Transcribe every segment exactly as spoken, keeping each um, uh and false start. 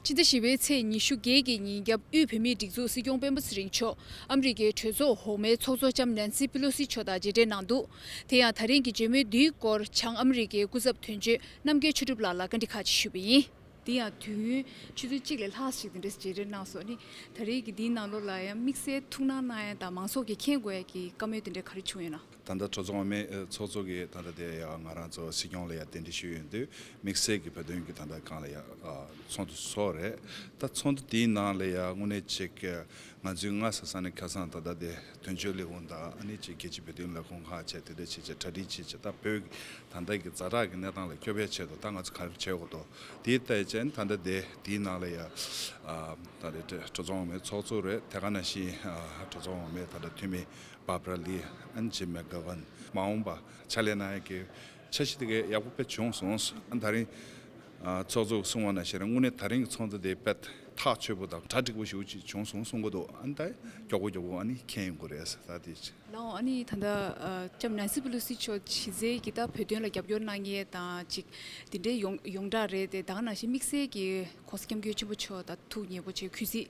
ཕྱི་ཟླ་བཞི་པའི་ཚེས་ཉི་ཤུ་བརྒྱད་ཀྱི་ཉིན་རྒྱབ་དབུས་བོད་མིའི་སྒྲིག་འཛུགས་སྲིད་སྐྱོང་སྤེན་པ་ཚེ་རིང་མཆོག་ཨ་མི་རི་ཀའི་གྲོས་ཚོགས་འོག་མའི་ཚོགས་གཙོ་ལྕམ་ནན་སི་པི་ལོ་སི་མཆོག་དང་མཇལ་འཕྲད་གནང་འདུག་དེ་ཡང་ད་རིང་གི་མཇལ་མོལ་འདིའི་སྐོར་བྱང་ཨ་མི་རི་ཀའི་སྐུ་ཚབ་དོན་གཅོད་རྣམ་རྒྱལ་ཆོས་གྲུབ་ལགས་ལ་བཀའ་འདྲི་ཁག་ཅིག་ཞུས་པ་ཡིན། དེ་ཡང་དུས་ཡུན་ཆུ་ཚོད་གཅིག་ལས་ལྷག་ཞིག་དེ་འདྲ་མཇལ་འཕྲད་གནང་སོང་། ནི་ད་རེས་ཀྱི་འདིའི་ནང་ལོགས་ལ་ཡང་དམིགས་བསལ་ཐུགས་སྣང་གནང་ཡ་དང་མང་ཚོགས་ཀྱིས་མཁྱེན་དགོས་ཡ་གི་བཀའ་མོལ་དེ་འདྲ་ག་རེ་བྱུང་ཡོད་ན། ད་ལྟ་གྲོས་ཚོགས་འོག་མའི་ཚོགས་གཙོ་གིས་ད་ལྟ་དེ་ཡང་ང་རང་ཚོ་སྲིད་སྐྱོང་ལ་ཡང་གདན་འདྲེན་ཞུས་ཡོང་དུས་དམིགས་བསལ་གྱི་བོད་དོན་གྱི་ད་ལྟ་སྒང་ལ་ཡང་ཚོགས་འདུ་ཚོགས་རེད། ད་ཚོགས་འདུ་དེའི་ནང་ལ་ཡང་དངོས་གནས་ཅིག་ང་ཚོའི་སྔ་ས་ས་ནས་ཁ་སང་ད་ལྟ་དེ་དོན་གཅོད་ལས་ཁུངས་དང་ཨ་ནི་ཅིག་རྒྱལ་སྤྱིའི་བོད་དོན་ལས་ཁུངས་ཁག་བཅས་དེ་འདྲ་བྱས་བྱས་གྲ་སྒྲིག་བྱས་བྱས་ད་བོད་ཀྱི་ད་ལྟ་གི་ཛ་དྲག་གི་གནས་སྟངས་ལ་སྐྱོབ་པའི་ཆེད་དུ་ད་ང་ཚོ་ག་རེ་བྱེད་དགོས་འདུག་དེའི་ཐད་བྱས་ད་ལྟ་དེ་དེའི་ནང་ལ་ཡང་ད་ལྟ་གྲོས་ཚོགས་འོག་མའི་ཚོགས་གཙོ་རེད། དེ་ག་ནང་བཞིན་གྲོས་ཚོགས་འོག་མའི་ད་ལྟ་འཐུས་མི་Barbara Lee ཨན་ཇི་མེག་གྷ་ཝན་མ་འོངས་པ་ཕྱག་ལས་གནང་ཡག་གི་འཆར་གཞི་དེ་གའི་ཡག་པོ་དཔེ་བྱུང་སོང་། ཨ་ད་རིང་ཚོགས་གཙོས་གསུངས་པ་ནང་བཞིན་དངོས་གནས་ད་རིང་གི་ཚོགས་འདུ་དེ་དཔེ་ཐག་ཆོད་པོ་དང་གྲ་འགྲིག་པོ་ཞེ་པོ་ཅིག་བྱུང་སོང་གསུང་གི་འདུག་ཨ་ད་མགྱོགས་པོ་མགྱོགས་པོ་ཨ་ནི་འཁྱེར་ཡོང་གི་རེད་ཟེར་ད་དེ་ཅི། ལགས་འོང་། ཨ་ནི་ད་ལྟ་ལྕམ་ནན་སི་པི་ལོ་སི་མཆོག་གཞི་རྩའི་གི་ད་བོད་དོན་ལ་རྒྱབ་སྐྱོར་གནང་མཁན་དང་ཅིག་དེ་འདྲའི་ཡོངས་ཡོངས་གྲགས་རེད་དེ། ད་ག་ནང་བཞིན་དམིགས་བསལ་གྱི་༸གོང་ས་༸སྐྱབས་མགོན་ཆེན་པོ་མཆོག་དང་ཐུགས་མཉེས་པོ་བྱས་གུས་བརྩི་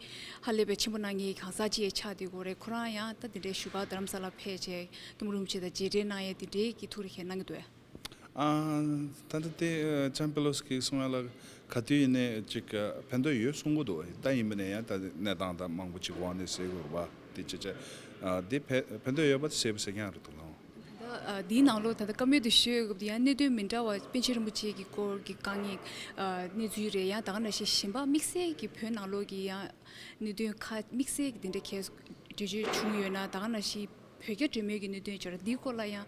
ཧ་ལས་པའི་ཆེན་པོ་གནང་མཁན་གང་ཟག་ཅིག་ཆགས་བསྡད་ཡོད་རེད། ཁོ་རང་ཡང་ད་དེ་འདྲའི་བཞུགས་སྒར་རྡ་རམ་ས་ལ་ཕེབས་བྱས་སྐྱབས་མགོན་རིན་པོ་ཆེ་དང་མཇལ་འཕྲད་གནང་ཡས་དེ་འདྲའི་གི་ཐུགས་རེ་བསྐྱེད་གནང་གི་འདུག་ཨ། ཨ། ད་ལྟ་དེ་ལྕམ་པེ་ལོ་སི་གིས་གསུང་ཡ་ལ་ག་དུས་ཡིན་ནའི་ཅིག་ཕན་ཐོགས་ཡོད་གསུང་གི་འདུག་ད་ཡིན་པ་ནས་ཡང་ད་གནས་སྟངས་དང་མང་པོ་ཅིག་འོག་ནས་ཟེར་དགོས་རེད་པ། དེ་ཅི་ཅི་ཨ་དེ་ཕན་ཕན་ཐོགས་ཡོད་པ་དེ་གསལ་པོ་གསལ་རྐྱང་རེད་འདུག་ལགས། ད་ལྟ་ཨ་འདིའི་ནང་ལོགས་ད་ལྟ་བཀའ་མོལ་དེ་ཞུས་སྐབས་དེ་ཡང་གནད་དོན་མི་འདྲ་བ་པཎ་ཆེན་རིན་པོ་ཆེ་གི་སྐོར་གྱི་དཀའ་ངལ་ཨ་གནས་ཚུལ་རེད། ཡང་ད་ག་ནང་བཞིན་གཞན་པ་དམིགས་བསལ་གྱི་བོད་ནང་ལོགས་ཀྱི་ཡང་གནད་དོན་ཁག་དམིགས་བསལ་གྱི་དེ་འདྲ་གལ་འགྲེལ་བརྗོད་བྱུང་ཡོད་ན། ད་ག་ནང་བཞིན་བོད་རྒྱ་འབྲེལ་མོལ་གྱི་གནད་དོན་ཅིག་རེད། འདིའི་སྐོར་ལ་ཡང་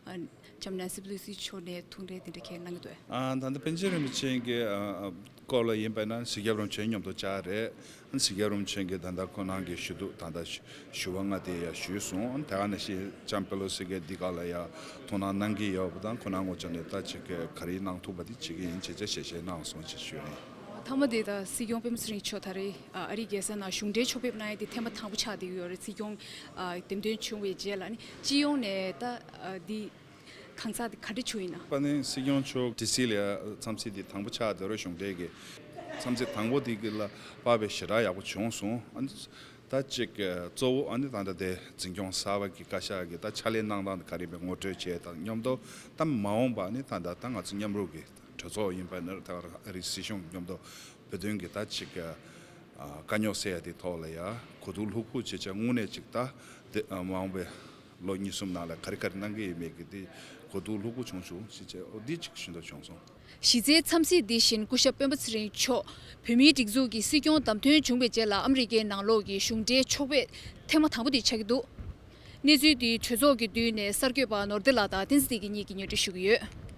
ཨ་ལྕམ་ནན་སི་པི་ལོ་སི་མཆོག་ནས་ཐུགས་འགན་དེ་འདྲ་འཁྱེར་གནང་གི་འདུག་ཨ། ད་ལྟ་པཎ་ཆེན་རིན་པོ་ཆེ་གི་ཨ་སྐོར་ལ་ཡིན་པ་ན་སྲིད་སྐྱོང་རིན་པོ་ཆེ་མཉམ་དུ་བཅར་རེད། སྲིད་སྐྱོང་རིན་པོ་ཆེ་གིས་ད་ལྟ་ཁོང་རང་གི་ཞུ་གཏུག་ད་ལྟ་ཞུ་བ་ལྔ་དེ་ཡང་ཞུས་སོང་། དེ་ག་ནང་བཞིན་ལྕམ་པེ་ལོ་སི་གིས་འདི་ག་ལ་ཡང་ཐུགས་སྣང་གནང་གི་ཡོད་པ་དང་ཁོང་རང་ངོས་ཕྱོགས་ནས་ད་ཅིག་ག་རེ་གནང་ཐུབ་པ་དེ་བྱེད་ཀྱི་ཡིན་ཅེས་ཞལ་བཞེས་གནང་སོང་ཅེས་ཞུ་ཡ་ཡིན། མཐའ་མ་དེ་ད་སྲིད་སྐྱོང་སྤེན་པ་ཚེ་རིང་མཆོག་ད་རེས་ཨ་རིའི་རྒྱལ་ས་ནང་གཞུང་འབྲེལ་ཕྱོགས་ཕེབས་གནང་ཡ་དེ་ཐེངས་མ་དང་པོ་ཆགས་བསྡད་ཀྱི་ཡོད་རེད། སྲིད་སྐྱོང་ཨ་འདེམས་ཐོན་བྱུང་བའི་རྗེས་ལ་ནི་སྤྱི་ཡོངས་ནས་ད་ཨ་འདི་གང་ཟག་དེ་ག་འདྲ་བྱུང་ཡིན་ན། པ་ནི་སྲིད་སྐྱོང་མཆོག་ཌི་སི་ལ་འཚམས་གཟིགས་དེ་དང་པོ་ཆགས་བསྡད་རེད། གཞུང་འབྲེལ་གྱི་འཚམས་གཟིགས་དང་པོ་དེ་གི་ལ་དཔག་པའི་ཞེ་དྲག་ཡག་པོ་བྱུང་སོང་། ཨ་ནི་ད་ཅིག་གཙོ་བོ་ཨ་ནི་ད་ལྟ་དེ་འཛིན་སྐྱོང་གསར་པ་གི་བཀའ་ཤག་གི་ད་ཕྱག་ལས་གནང་སྟངས་དེ་ག་རེ་ཡིན་པའི་ངོ་སྤྲོད་བྱས་དང་མཉམ་དུ་ད་མ་འོངས་པ་ཨ་ནི་ད་ལྟ་ད་ང་ཚོ་མཉམ་རུབ་ཀྱི་གྲོས་ཚོགས་ཡིན་པ་ནི་ད་ཨ་རིའི་སྲིད་གཞུང་མཉམ་དུ་བོད་དོན་གྱི་ད་ཅིག་ཨ་དཀའ་རྙོག་སེལ་ཡ་དེ་ཐོག་ལ་ཡ་གོ་བསྡུར་ལྷུག་པོ་བྱེད་ཆ་དངོས་གནས་ཅིག་ད་དེ་ཨ་མ་འོངས་པའི་ལོ་གཉིས་གསུམ་ནང་ལ་ག་རེ་ག་རེ་གནང་གི་ཡོད་མེད་ཀྱི་དེ་གོ་བསྡུར་ལྷུག་པོ་བྱུང་བྱུང་ཞེས་བྱས་འོ་འདི་ཅིག་ཞུ་འདོད་བྱུང་སོང་། གཞི་རྩའི་འཚམས་གཟིགས་འདི་བཞིན་སྐུ་ཞབས་སྤེན་པ་ཚེ་རིང་མཆོག་བོད་མིའི་སྒྲིག་འཛུགས་ཀྱི་སྲིད་སྐྱོང་བདམས་ཐོན་བྱུང་བའི་རྗེས་ལ་ཨ་མི་རི་ཀའི་ནང་ལོགས་ཀྱི་གཞུང་འབྲེལ་ཕྱོགས་ཕེབས་ཐེངས་མ་དང་པོ་དེ་ཆགས་ཀྱི་འདུག་གནས་ཚུལ་འདི་གྲོས་ཚོགས་ཀྱི་མདུན་ནས་གསར་འགོད་པ་ནོར་བདེ་ལགས་དང་བསྟན་འཛིན་བདེ་སྐྱིད་གཉིས་ཀྱིས་སྙན་སྒྲོན་ཞུ་གི་ཡོད།